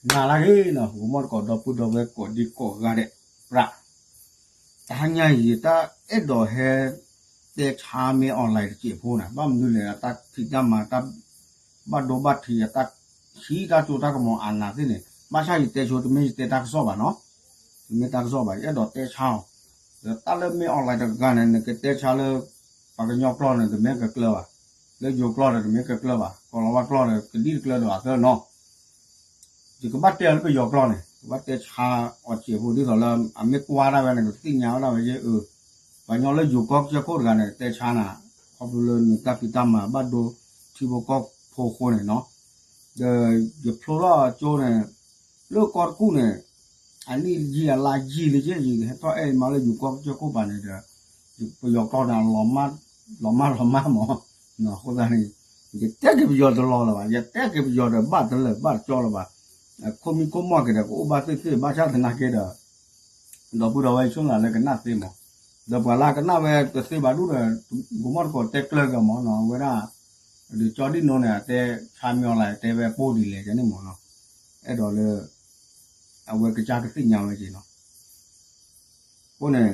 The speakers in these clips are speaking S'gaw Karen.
နၤလၢဂ့ၤနီၤ ဂီၤမီၢ်တကိး ဒီပုၢ်ဒီဝဲၢ်ကိးဒံကိးဂၤဒဲး ပြး တဟါညါအံၤ ယတၢ်အဲၣ်ဒိးဟဲ တဲဆါမ့ၢ် online တစဲးဖိန့ၣ် ဘၣ်မနုၤလဲၣ် အတၢ်ဖံးတၢ်မၤ တၢ်ဘၣ်ဒိဘၣ်ထံး အတၢ်ခံတၢ်ကၠိတၢ်ကမီၤအနးသ့ၣ်န့ၣ် ဘၣ်ဆၣ်ယတဲဆိ တမ့ၢ်ယတဲတၢ်ကစီၣ်ဘၣ်နီၤ, တမ့ၢ်တၢ်ကစီၣ်ဘၣ် ယအဲၣ်ဒိးတဲဆါအီၤ, ဒီးတၢ်လၢမ့ၢ် online တဂၤန့ၣ် နကတဲဆါလၢ ပှၤကညီကျိာ်န့ၣ် တမ့ၢ်ကကျၢၤဘၣ်, လၢယိၤကျိာ်ဒီးတမ့ၢ်ကကျၢၤဘၣ်, ကီၤလၤဝါကျိာ်ဒီးကဒံၣ်တကျၢၤဒီးအသၢနီၤ ယကဘၣ်တဲအီၤလၢပယီၤကျိာ်န့ၣ် ကဘၣ်တဲဆါအီၤစဲးဖိ ဒ်သိးလၢအမ့ၢ်ကွၢ်ဒၣ်ဝဲန့ၣ် ကသ့ၣ်ညါဝဲဒၣ်ဝဲယဲၢ်အၢ, ပှၤကညီလၢယိၤကီၢ်ကစၢၢ်ခိၣ်တဂၤန့ၣ် တဲဆါနၤ, ခီဖျိလၢနတၢ်ဖံးတၢ်မၤဘၣ်ဒိထံဖိကီၢ်ဖိအဃိန့ၣ်နီၤ, ဒီးယဖျိထီၣ်ကၠိန့ၣ် လၢကီၢ်တကူၣ်န့ၣ် အနံၣ်ယံာ်အလါယံာ်လံက့ ယဟဲထီၣ်အဲၣ်မးလၢယိၤကီၢ်ကစၢၢ်ခိၣ်ပၤန့ၣ်ဒီး ပယီၤကျိာ်န့ၣ် လီၤမၢ်လီၤမၢ်မး, အဃိသတးန့ၣ် ယတဲက့ၤပယီၤတလီၤလၢၤဘၣ်, ယတဲက့ၤပယီၤဒီးဘၣ်တလၢာ်ဘၣ်တကၠီလၢၤဘၣ်, ခိၣ်မံခိၣ်မီၢ်က့ၤဒီး ကအိၣ်ဘၣ်သ့ၣ်သ့ၣ် ဘၣ်ဆၣ်သနာ်က့ဒီး ဒီပုၢ်ဒီဝဲၢ်ဆိၣ်လၢ်လၢကနၣ်သ့မး, ဒီးပှၤလၢကနၣ်ဝဲတသ့ဘၣ်ဒူၣ်ဒီး ဂီၤမီၢ်တကိးတဲကျၢၤက့ၤမးနီၤ, အဝဲဒၣ် ဒီးကၠီဒံၣ်နိန့ၣ် အတဲဆါမ့ၢ် online တဲဝဲပိၢ်ဒ်လဲၣ်ကန့ၣ်မးနီၤ, အဲၣ်ဒိးလၢ အဝဲကစၢ်ကသ့ၣ်ညါဝဲက့ၤနီၤ, အဃိန့ၣ်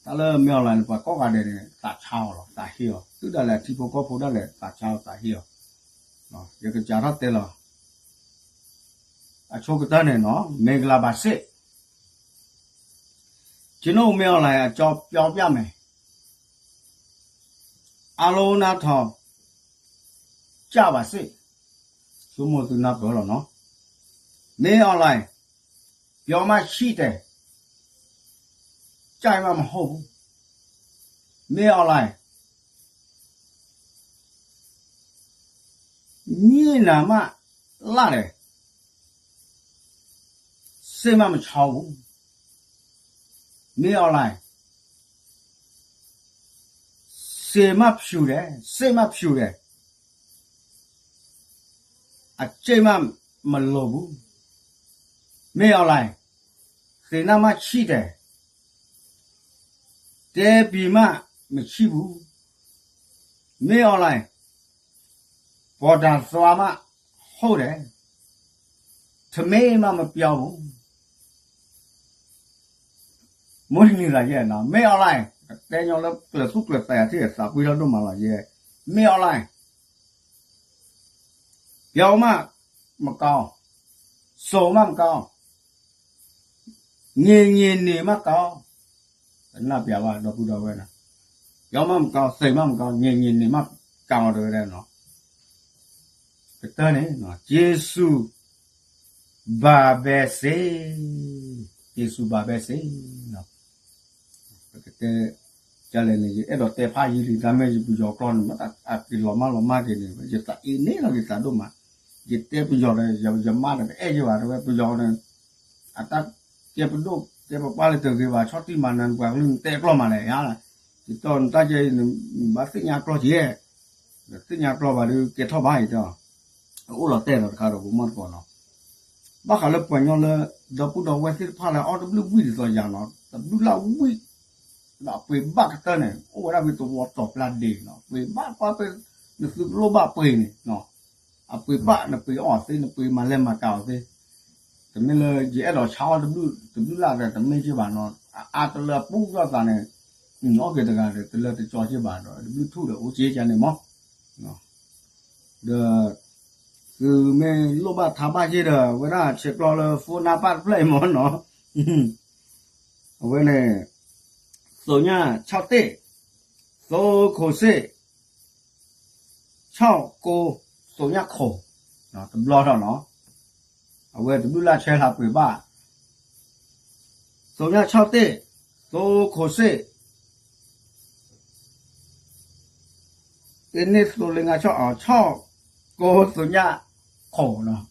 တၢ်လၢမ့ၢ် online န့ၣ် ပှၤကိးဂၤဒဲးန့ၣ် သးဆါအီၤလီၤ သးဟ့အီၤ, သုဒၣ်လဲာ်ထံဖိကီၢ်ဖိဒၣ်လဲာ် သးဆါအီၤသးဟ့အီၤ, ယကစးထီၣ်တဲလီၤ အဆိကတၢၢ်န့ၣ်နီၤ မ့ၢ်ကလၤဘၣ်စ့ၣ်, ကျွန်တော်မင်းအောင်လှိုင်အကြောင်းပြောပြမယ်, အားလုံးနားထောင်ကြပါစေ, ဆိကမိၣ်သုနၢ်ပၢၢ်လီၤနီၤ, မင်းအောင်လှိုင် ပြောမှရှိတယ်, ကြိုက်မှမဟုတ်ဘူး, မင်းအောင်လှိုင် မျက်နှာမှလှတယ်, စိတ်မှမချောဘူး, မင်းအောင်လှိုင် စံမဖြူတယ်, စိတ်မှဖြူတယ်, အကြိတ်မှမလိုဘူး, မင်းအောင်လှိုင် သင်နာမှရှိတယ်, တဲပြီမှမရှိဘူး, မင်းအောင်လှိုင် ပေါ်တာသွားမှဟုတ်တယ်, ထမင်းမှမပြောဘူး, မုၢ်တနံၤသးယဲနီၤ မင်းအောင်လှိုင် တဲညီလၢကျၢၤသူၣ်ကျၢၤသးယၤထံၣ် သးပှံထီၣ်ဒိၣ်မးလီၤယဲ, မင်းအောင်လှိုင် ပြောမှမကောင်း, ဆိုမှမကောင်း, ငြိမ်ငြိမ်နေမှကောင်း, နၢ်ပျးဘၣ် ဒီပုၢ်ဒီဝဲၢ်နီၤ, ပြောမှမကောင်း, ဆိုမှမကောင်း, ငြိမ်ငြိမ်နေမှကောင်း တဲဝဲဒၣ်နီၤ, ကတၢၢ်န့ၣ် ကျေးဇူးပါပဲစေ, ကျေးဇူးပါပဲစေ, ပကတဲ ကလဲၣ်န့ၣ် ယအဲၣ်ဒိးတဲဖးယံာ်လံ တၢ်မ့ၢ်ယပယီၤကျိာ်န့ၣ် မ့ၢ်အက့ၤလီၤမၢ်လီၤမၢ်က့ၤန့ၣ် ယသးအ့န့ၣ်လီၤက့ၤသးဒိၣ်မး, ယတဲပယီၤဒီး ယမါဒီးတအဲၣ်ယဘၣ် တဲဝဲပယီၤန့ၣ် အတၢ်တဲပဒိၣ်တဲပပှၢ်လၢတဂ့ၤဘၣ် ဆီၣ်တံၢ်မၤနၢၤနပှၤကလုာ်နတဲကျိာ်မးလဲၣ်, ယတဲနတၢ်ကဲ နဘၣ်သ့ၣ်ညါကျိာ်က့ၤ, သ့ၣ်ညါကျိာ်ဘၣ်ဒီးကဲထီၣ်ဘၣ်အံၤတဲ, အအိၣ်လီၤတဲာ်ဒီးတခါဒီး ပမီၢ်တကိးနီၤ ဘၣ်ဃးလၢပှၤကညီလၢ ဒီပုၢ်ဒီဝဲၢ်သ့ၣ်တဖၣ်လၢအအီၣ်တဘျုးဝံၣ်ဒ်သိးယၤနီၤ တဘျုးလၢဝံၣ် ဒီးအပှ့ၤဘၣ်ကတၢၢ်န့ၣ် အိၣ်ဝဲဒၣ်ဖဲသဝီတီၤပျၢ်ဒ့နီၤ ပှ့ၤဘၣ်ကွၢ်ဖဲ နသုကလိၣ်ဘၣ်ပှ့ၤန့ၣ် အပှ့ၤဘၣ်နပှ့ၤအီၣ်သ့ နပှ့ၤမၤလဲၢ်မၤကၤအီၤသ့ တမ့ၢ်လၢယအဲၣ်ဒိးဆါအီၣ်တဘျုးလၢ်ဒီးတမ့ၢ်က့ဘၣ်နီၤ အအါတလၢအပူၤထီၣ်သးန့ၣ် အီၣ်က့ၤတဂၤဒီးတလၢတကီက့ဘၣ်ဒီး တဘျုးထူၣ်ဒီးအိၣ်က့ကန့ၣ်မး ဒီး သုမ့ၢ်လိၣ်ဘၣ်ထါဘၣ်က့ဒီး အဝဲဒၣ်ဆဲးကျိးလၢ phone number တဖျၢၣ်အံၤမးနီၤ အဝဲန့ၣ် သုညၣ်ဆီၣ်တ့ၣ် သုခိၣ်စ့ၣ် ဆီၣ်ကိ သုညၣ်ခိၣ် တဘျီထီၣ်နီၤ အဝဲတဘျုးလၢ်ဆဲးလၢပှ့ၤဘၣ် သုညၣ်ဆီၣ်တ့ၣ် သုခိၣ်စ့ၣ် တ့ၢ်န့ၢ်သိလ့ငါဆီၣ်အီၤ ဆီၣ်ကိသုညၣ်ခိၣ်နီၤ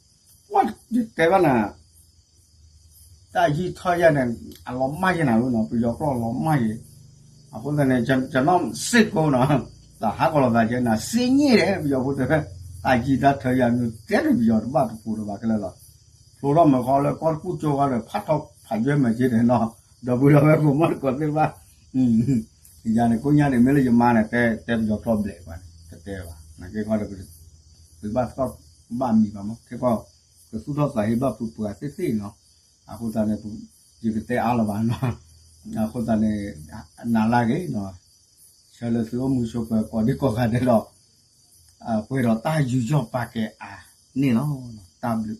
ပှၤတဲဘၣ်နၤ တၢ်ယံာ်ထီၣ်ယဲန့ၣ် အလီၤမၢ်ယဲနၤလီၤနီၤ ပယီၤကျိာ်လီၤမၢ်ယဲ အဃိသတးန့ၣ် ကျွန်တော်စစ်ကိုနီၤ တၢ်ဟးကီးလီၤသးကဲနၤ စစ်ညစ်တယ် ပယီၤဖိတဲ တၢ်ယံာ်တၢ်ထၢယၤနုၤ တဲတပယီၤတဘၣ်တပူၤတဘၣ်ကလဲာ်လီၤ ဖျိထီၣ်မၤဃီလၢကီၢ်တကူၣ်ကၠိဃီဒီး ဖးထီၣ်ဖးယွဲၢ်မၤက့ဒီးနီၤ ဒီပုၢ်ဒီဝဲၢ်ပမီၢ်တကိးသ့ၣ်တဖၣ် ယၤန့ၣ်ကိညါန့ၣ် မ့ၢ်လၢယမါန့ၣ် တဲတဲပယီၤကျိာ်ဘျဲၣ်ပှၤန့ၣ် တတဲဘၣ် နာ်က့ခီဒီး ပဘၣ်သီၣ်ဘၣ်မံၤဘၣ်မး ခဲကီၢ် ကသူၣ်ထီၣ်သးဟ့ဘၣ်ဖုးပှၤသ့ၣ်သ့ၣ်နီၤ. အဃိသတးန့ၣ် ယကတဲအါလီၤဘၣ်နီၤ. အဃိသတးန့ၣ် နၤလၢအဂ့ၤနီၤ, ဆၢလၢသုအိၣ်မူဆိးပၢၤကိးဒံကိးဂၤဒဲးဒီး ပှဲၤဒီးတၢ်ယူးယီၣ်ပာ်ကဲအါန့ၣ်လီၤ. တၢ်ဘျုး